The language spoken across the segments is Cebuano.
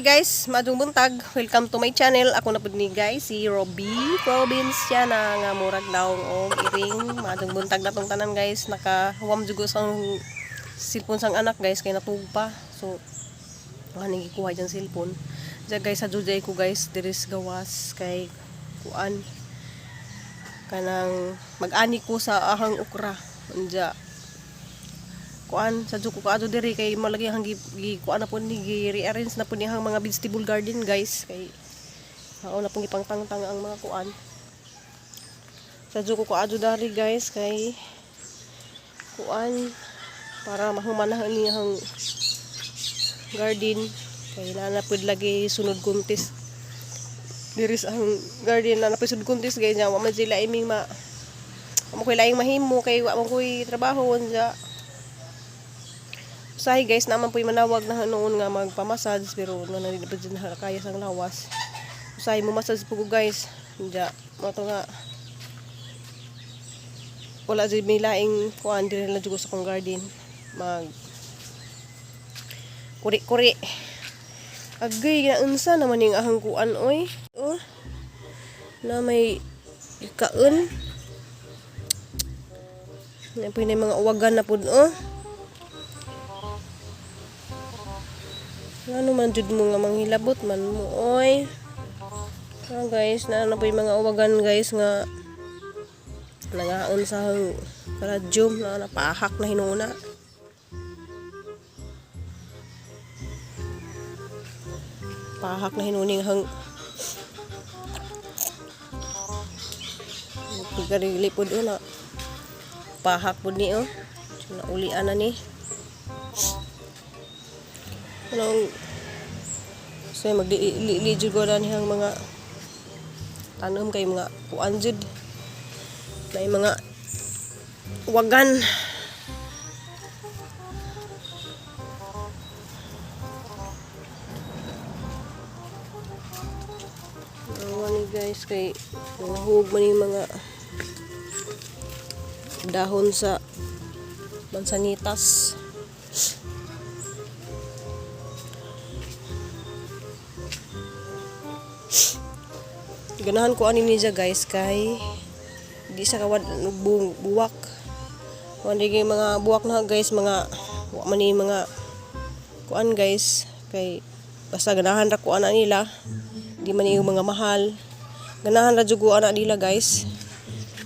Guys, maayong buntag. Welcome to my channel. Ako na pud ni, guys, si Robbie Provinciana nga murag nawong og iring. Maayong buntag na tong tanan, guys. Nakahuwam jud ko sa cellphone sang anak, guys, kay natug pa. So nga gikuha dyan cellphone. Diyan, guys, sa juday ko, guys, diri sa gawas kay kuan kanang mag-ani ko sa ahang okra. Anja kuan sa ko kaadto diri kay malagi ang gi kuan na po ni, gi rearrange na po ni ang mga vegetable garden, guys, kay hao na pong ipangtangtang ang mga kuan sa ko kaadto dari, guys, kay kuan para mahuman ni ang garden kay naa na pud lagi sunod contest diri sa ang garden. Na na sunod contest, guys, nya wa man sila iming ma wa mo koy laing mahimo kay wa man koy trabaho. Unja usahay, guys, naman po'y manawag na noon nga magpamassage, pero na na pa dyan kaya sang lawas. Usahay mo massage po ko, guys. Unja mo to nga wala jud may laing kuan, diri lang jud ko sa akong garden mag kuri-kuri. Agay, ginaunsa naman yung ahang kuan, oy. Oh, na may ikaon na po yung mga uwagan na pud, oh. Ano man jud mo nga manghilabot man mo, oy. Ah, guys, na ano po yung mga uwagan, guys, nga nangaon sa caladium na napahak na hinuna. Pahak na hinuning hang pagkarili pod, oh, na pahak pod ni, oh. So, naulian na ni. Anong so magli jud ko na niyang mga tanom kay mga kuan jud may mga wagan. Awa ni, guys, kay nahug man yung mga dahon sa mansanitas. Ganahan ko ani niya, guys, kay di sa kawad buwak. Wala kay mga buwak na, guys, mga wa man ni mga kuan, guys, kay basta ganahan ra ko ana nila. Di man yung mga mahal. Ganahan ra jud ko ana nila, guys.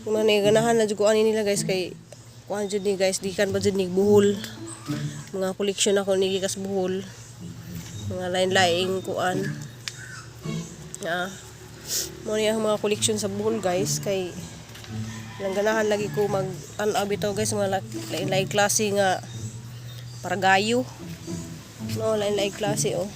Di man ni ganahan na jud ko ani nila, guys, kay kuan jud ni, guys, di kan ba jud ni buhol. Mga koleksyon ako ni gikas buhol. Mga lain-laing kuan. Ah, mo ni ang mga koleksyon sa buhol, guys, kay lang ganahan lagi ko mag tan-aw bitaw, guys, mga lain-laing klase nga paragayo, no, lain-laing klase, oh.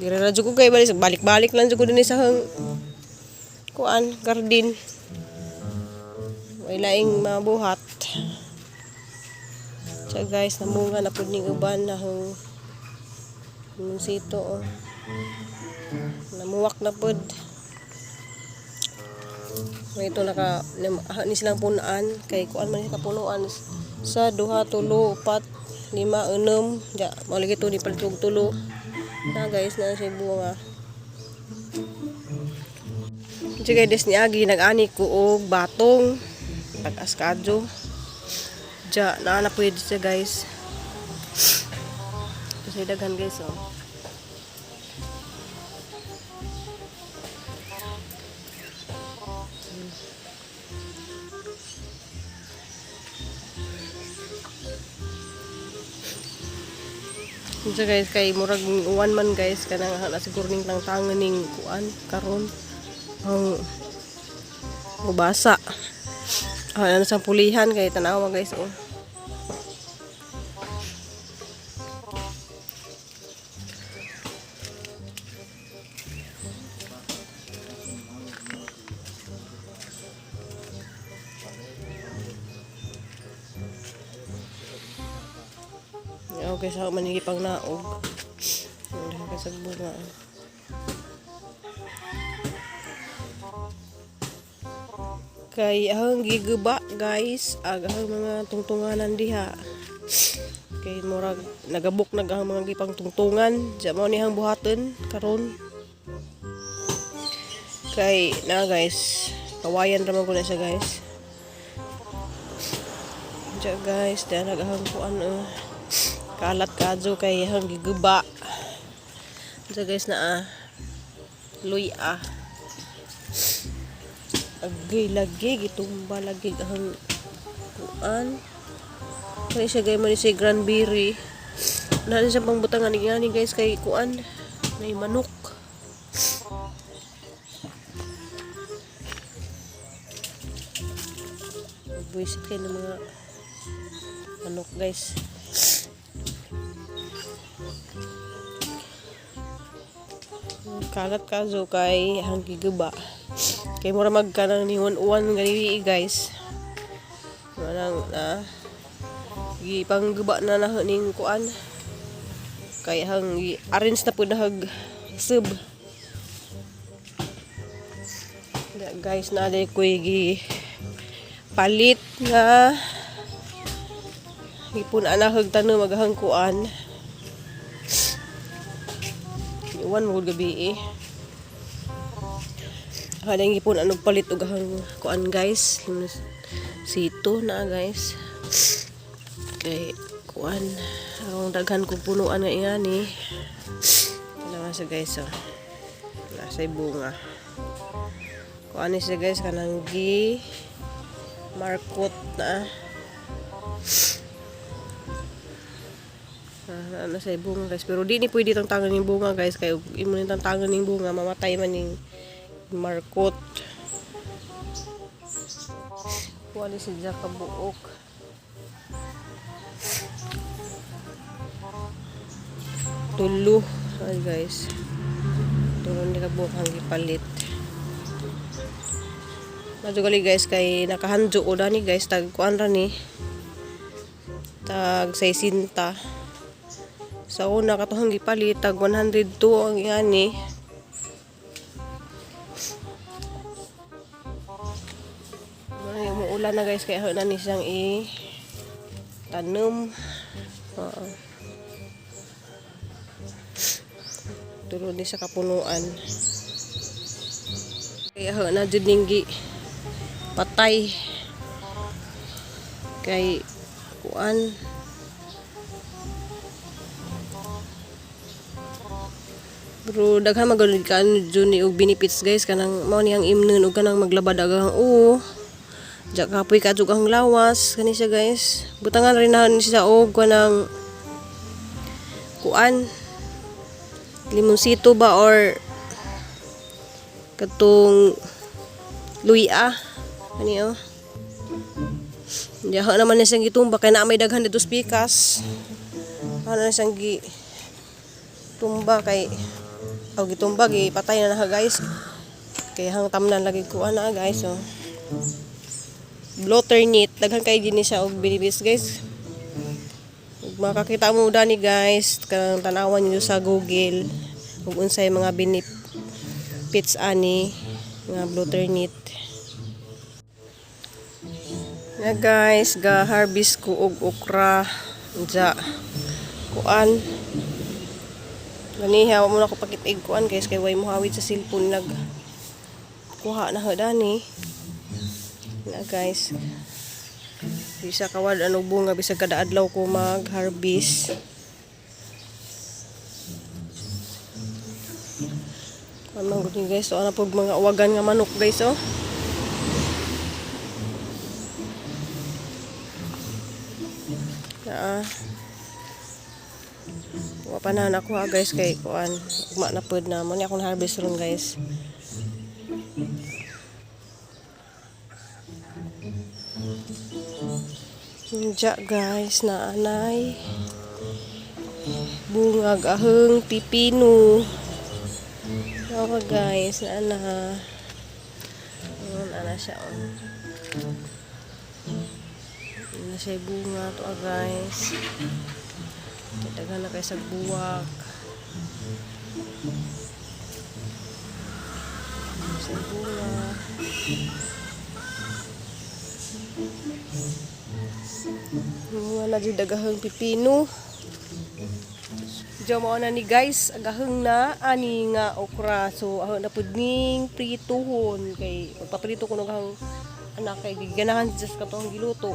Dira ra jud ko kay balik balik-balik lang jud ko dinhi sa hang kuan garden. Way laing mabuhat. Siya, guys, namunga na pud ning uban na hang sito, oh. Namuwak na pud. May ito naka ni silang punuan kay kuan man ni kapunuan sa duha, tulo, upat, lima, enem ja mao lagi to ni palit og tulo na, guys, na siya bunga. Sige guys, ni agi nag-ani ko og batong tag-as kadyo. Ja, naa na pwede siya, guys. Ito sa daghan, guys, oh. Unsa, guys, kay murag uwan man, guys, kanang na siguro ning tangtangan ning kuan karon ang mubasa. Ah, ano sa pulihan kay tanawa, guys, oh. Okay, sa manigi pang naog. Ang ka sa bunga. Kay ang giguba, guys, ag ang mga tungtunganan diha. Kay murag nagabok na ang mga gipang tungtungan. Diya mo niyang buhaton karon. Kay na guys, kawayan ra man ko na siya, guys. Diya guys, diya nagahang kuan eh. Kalat kadyo kay hang giguba. Diya guys na ah. Luya. Agay lagi gitumba lagi ang kuan. Kaya siya gay man siya cranberry. Na siya pangbutangan ni gani guys kay kuan may manok. Buisit kayo ng mga manok, guys. Kalat kazo kay hang giguba. Kay mura magkanang niwan-uwan gani guys. Manang na gipangguba na na ning kuan. Kay hang arrange na pud nahag sub. Da, guys, na ko'y gi palit nga gipun anahag tanom agahang kuan. Iwan mo gabi eh. Akala gipun ano palit og ahang kuan guys. Sito na guys. Kay kuan akong daghan kong punuan nga ingani. Ano siya guys, oh. Nasa bunga. Kuan ni siya guys, kanang gi markot na. Ah, ano sa bunga guys, pero di ni pwede tang tangan ning bunga guys, kay ug imo ni tangan ning bunga, mamatay man ning markot. Kuha ni si Jack kabuok. Tulo. Ay guys, tulo ni kabuok ang gipalit. Medyo gali guys kay nakahandyo ko dani guys, tag kuan ra ni tag 60. Sa una katuhang gipalit tag 102 ang ingani. Muna umuulan na guys, kaya na ni siyang i tanom. Oo. Tulo ni sa kapunuan. Kaya na jud ning gi patay kay kuan. Pero daghan man gud kan jud ni og benefits guys, kanang mao niyang imnon og kanang maglabad agang oo. Diya kapoy ka jud ang lawas kani siya guys. Butangan rin na ni siya og kanang kuan, limonsito ba or katong luya ani oh. Diha naman ni siyang gitumba kay naa may daghan dito sa pikas. Ano na siyang gi tumba kay aw gitumba, gi patay na na guys. Kay hang tamnan lagi ko ana guys, oh. Blotter daghan kay gini siya og benefits guys. Ug makakita mo dani guys, kanang tanawan niyo sa Google ug unsay mga benefits ani nga bloternit. Na guys, ga harvest ko og okra. Diya kuan. Ganiha wa mo na ko pakit-ig kuan guys, kay way mohawid sa cellphone, nag kuha na ho dani. Na guys. Bisa kawad ano bunga bisag kada adlaw ko mag-harvest. Kuan man gud ni guys, so ana pug mga uwagan nga manok guys, oh. Naa. Wa pa na nakuha guys, kay kuan ugma na pud na mo ni akong harvest ron guys. Diya guys, na anay bungag aheng pipino. Ako guys, na ana. Ayun, ana siya oh. Ana siya bunga to ah, guys. Daghan na kay sa buwak. Sa bunga. Bunga. Ana jud dagahang pipino. Diyan mao na ni, guys, agahang na ani nga okra. So aho na pud ning prituhon kay magpaprito ko nagahang anak kay giganahan siya sa katong giluto.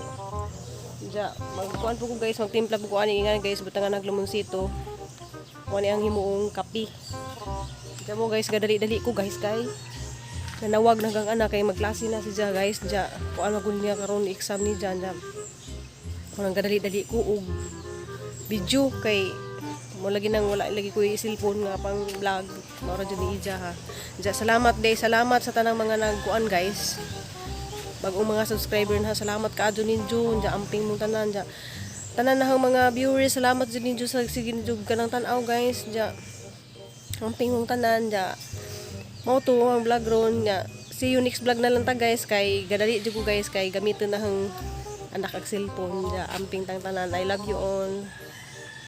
Diya, magkuan po ko, guys, magtimpla po ko ani nga, guys, butangan nag limonsito. Mo ni ang himuong kape. Diya mo, guys, gadali-dali ko, guys, kay nanawag na gang anak kay magklase na si Ja, guys. Diya, kuan magud niya karon, exam ni Jan. Diya. Kuan gadali-dali ko og video kay mo lagi nang wala lagi ko yung cellphone nga pang vlog. Mao ra jud ni Ija ha. Diya, salamat day, salamat sa tanang mga nagkuan, guys. Bagong mga subscriber na, salamat kaadyo ninyo. Diya, amping mong tanan diya. Tanan na hang mga viewers, salamat jud ninyo sa sige ninyo kanang tan-aw, guys. Diya, amping mong tanan diya. Mao to ang vlog ron nga. See you next vlog na lang ta, guys, kay gadali jud ko, guys, kay gamiton na hang anak ag cellphone. Diya, amping tang tanan. I love you all.